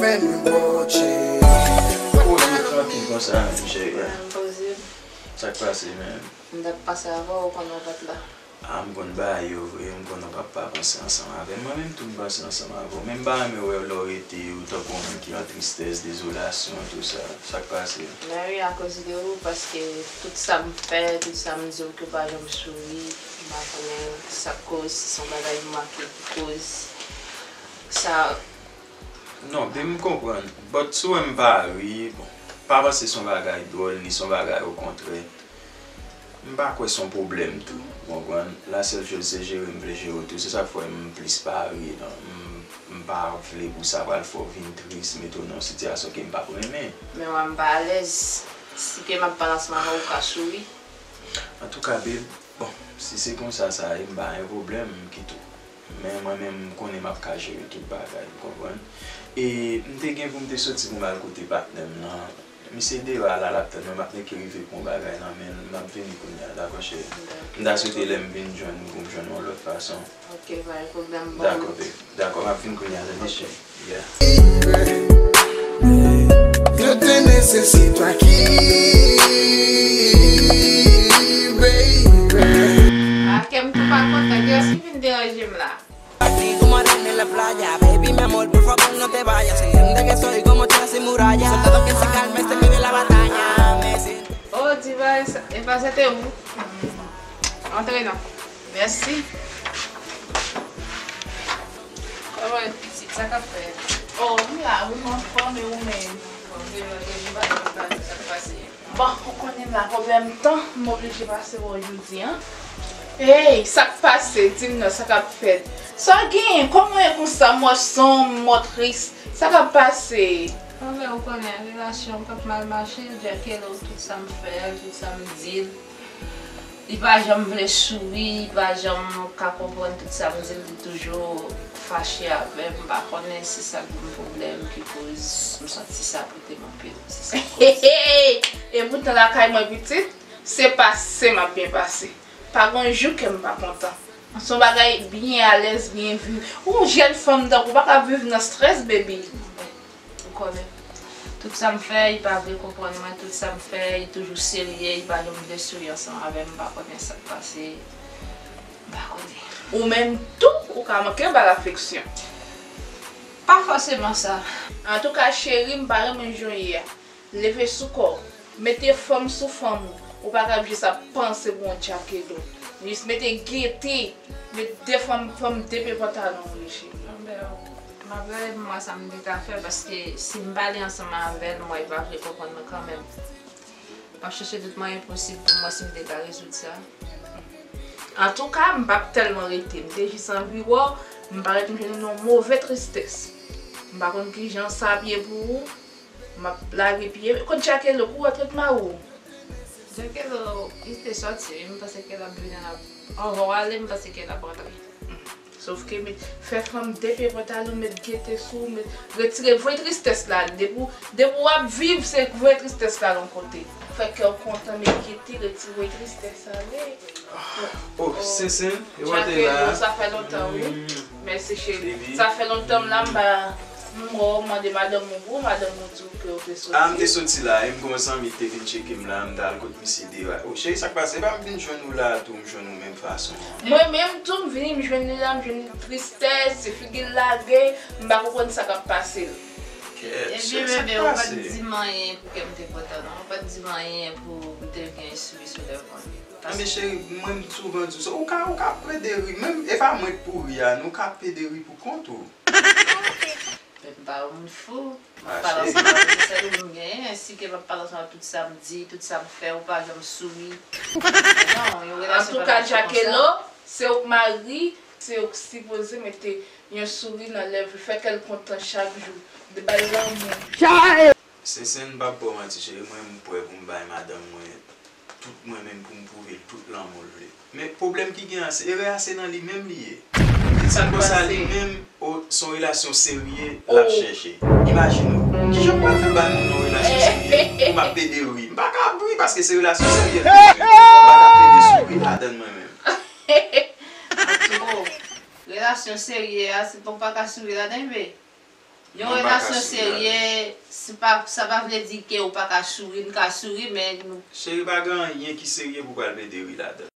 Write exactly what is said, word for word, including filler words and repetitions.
Poze w trankil konsa, menm, cheri. Poze. Sa k pase, menm? M t ap pase avè w, ou konnen w pa t la. A, m konn bagay yo vre, m konn w p ap pa panse ansanm avè m. Mwen menm tou m panse ansanm avè w. Men m pa renmen wè w lè w rete, ou tankou yon moun ki an tristès, dezolasyon, tou sa. Sa k pase? Mwen wi, akoz de ou, paske tout sa m fè, tout sa m di w ke w pa janm souri, m pa konnen sa k koz, si se yon bagay m make ki koz sa. Non, babe, m konprann. But si w wè m pa ri, bon, pa panse se yon bagay dwòl, ni se yon bagay okontrè. M pa kwè se yon pwoblèm tou, ou konprann? La sèl choz se jere m vle jere w tou. Se sa k fè m plis pa ri, non. M, m pa vle pou sa pral fè w vin tris, mete w nan yon sitiyasyon ke m p ap renmen. Men wè m pa alèz. Si ke m ap pale ansanm avè w, ou ka souri. Antouka, babe, bon, si se konsa sa ye, m pa gen pwoblèm, m kite w. Men mwen menm, m konnen m ap ka jere tout bagay, ou konprann? E m te gen pou m te soti pou m al kote patnè m nan. Misye deyò a la, l ap tann mwen, m ap nèk rive pran yon bagay nan men l, m ap vini kounye a, dakò, cheri? M ta swete lè m vin jwenn ou pou m jwenn ou yon lòt fason. Ok, pa gen pwoblèm, bon. Dakò, babe. Dakò, m ap vin kounye a, tande, cheri. Yeah. Yo te nesesite w aki, baby. A, kè m tou pa kontan. Kiyès ki vin deranje m la? Aquí como arena en la playa, baby, mi amor, por favor, no te vayas. Entiende que soy como chas y muralla. Soldado que se calma, este vive la batalla. Me siento. Oh, Diva, e pa sa te ou? Antre non. Mèsi. Kòman pitit, sa k ap fèt? Oh, m la, wi, m anfòm, e ou menm? Bon, ou konnen m la, pwoblèm tan, m oblije pase wè w jodi a. Hey, sa k pase? Di m non, sa k ap fèt? Sa w genyen? Kòman w ye konsa? M wè w sonm, m wè w tris. Sa k ap pase? Anben, ou konnen, relasyon an p ap mal mache, Jackelo, tout sa m fè l, tout sa m di l. Li pa janm vle souri, li pa janm ka konprann tout sa m di l, li toujou fache avè m. M pa konnen si se sa k ban m pwoblèm ki koz m santi sa pote m anpil. Se sa k koz. E poutan lakay mwen pitit, se pase m ap byen pase. Pa gon jou ke m pa kontan. Se yon bagay byen alèz, byen viv. Ou jèn fanm tankou w pa ka viv nan strès, baby. Ou konnen. Tout sa m fè, li pa vle konprann mwen. Tout sa m fè, li toujou serye. Li pa janm vle souri ansanm avè m. M pa konnen sa k pase. M pa konnen. Ou menm tou, ou ka manke ba l afeksyon. Pa fòseman sa. Antouka, cheri, m pa renmen jan w ye a. Leve sou kò w. Mete fanm sou fanm ou. Ou pa ka jis ap panse pou yon Jackelo. Jis mete gete. Met de fanm, fanm de pye pantalon w vre, cheri. Anben, m ap gade pou m wè sa m te ka fè, paske si m pale ansanm avè l, m wè li pa vle konprann mwen kanmenm. M ap chèche tout mwayen posib pou m wè si m te ka rezoud sa. Antouka, m p ap tèlman rete. M te jis anvi wè w, m parèt m jwenn ou nan yon move tristès. M pa konn kijan sa ap ye pou ou. M ap lage pye. Kot Jackelo, pou w rantre t mari w? Jackelo, li te sòti, wi. M panse ke l ap vini, l ap, anvan w ale, m panse ke l ap rantre. Sòf ke met, fè fanm de pye pantalon, met gete sou ou, met, retire, voye tristès la. Depi w, depi w ap viv, se voye tristès la yon kote. Fè kè w kontan, met gete, retire, voye tristès ale. Oh, Sensen, e w te la? Sa fè lontan, wi. Mm. Mèsi, cheri. Baby. Sa fè lontan m la, m pa, m wè w, m mande madanm ou pou ou, madanm ou di w ke w te soti. A, m te soti la, e m gon zanmi ki te vin tcheke m la, m t al kot misye deyò a. Oh, cheri, sa k pase? E pa m vin jwenn ou la tou, m jwenn ou menm fason an. Mwen menm tou, m vini, m jwenn li la, m jwenn li tristès, se figi l lage, m pa konprann sa k ap pase l. Kèt, cheri, sa k pase? Ebyen, bebe, ou pa t di m anyen pou ke m te kontan, non. Ou pa t di m anyen pou m te gen souri sou lèv mwen. Anben cheri, mwen m souvan di w sa, ou ka, ou ka plede ri, menm e pa mwen k pou ri a, non, ou ka plede ri pou kont ou. Men m pa yon moun fou. M ap pale ansanm avè w, se sèl ou m genyen, si ke m ap pale ansanm avè w tout sa m di, tout sa m fè, ou pa janm souri. Non, yon relasyon pa mache konsa. Antouka, Jackelo, se ou k mari, se ou k sipoze mete yon souri nan lèv li, fè kè l kontan chak jou. Bay l lanmou. Sensen, m p ap ba w manti, cheri, mwen m prè pou m bay madanm mwen tout mwen menm pou m pwouve l tout lanmou l vle. Men pwoblèm ki gen an, se erè a se nan li menm li ye. Li di konsa li menm, o, se yon relasyon serye l ap chèche. Imajine w, kijan m pral fè bay moun nan yon relasyon serye pou m ap plede ri? M pa ka ri paske se relasyon serye l bezwen. M pa ka plede souri ladann mwen menm. Atò, relasyon serye a, se pou w pa ka souri ladan l, bebe? Yon relasyon serye, se pa, sa pa vle di ke ou pa ka souri, n ka souri, men nou. Cheri, pa gen anyen ki serye pou pral mete ri ladan.